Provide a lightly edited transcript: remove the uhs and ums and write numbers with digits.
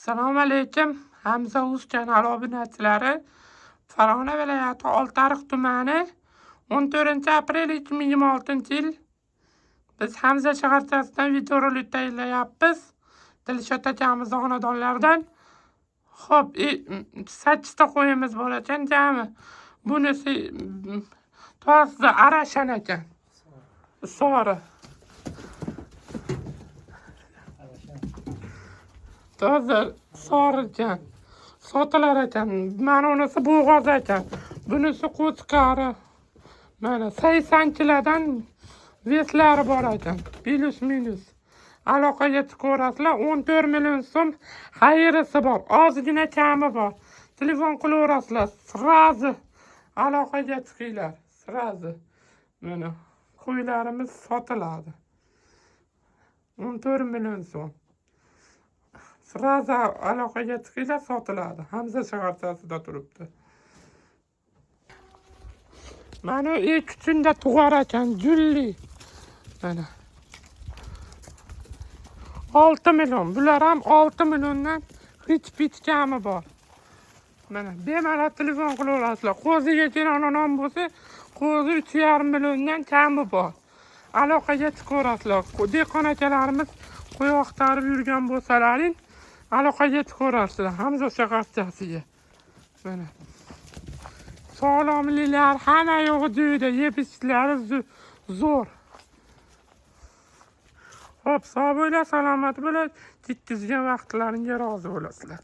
Assalomu alaykum, Hamza Uz kanali obunachilari. Farg'ona viloyati Oltiariq tumani, 14 aprel 2026-yil. Biz Hamza shaharchasidan videorolik tayyorlayapmiz. Dilshod akamizni xonadonlaridan. Xo'p, sakkizta qo'yimiz bor ekan jami. Bunisi toza arashan ekan. Sori. Toza sori ekan. Sotilar ekan. Mana unisi bo'g'oz ekan. Bunisi qo'chqori. Mana 80 kilodan вес lari bor ekan. Плюс минус. Aloqaga chiqaverasizlar. 14 million so'm xayrisi bor. Ozgina kami bor. Telefon qilaverasizlar. Сразу aloqaga chiqinglar. Сразу. Mana qo'ylarimiz sotiladi. 14 million so'm. Сразу aloqaga chiqinglar, sotiladi. Hamza shaharchasida turibdi. Mana 2 kunda tug'ar ekan, julli. Mana. 6 million. Bular ham 6 milliondan hech pich kami bor. Mana bemalol telefon qilaverasizlar. Qo'ziga kelgan bo'lsa, qo'zi 3,5 milliondan kami bor. Aloqaga chiqaverasizlar. Dehqon akalarimiz qo'y oqtarib yurgan bo'lsalaring, aloqaga chiqaverasizlar Hamza shaharchasiga. Mana. Sog'lomliklar hamma yo'g'i joyida, yeb ichishlari zo'r. Xo'p, sog' bo'linglar, salomat bo'linglar, ketkazgan vaqtlaringga rozi bo'lasizlar.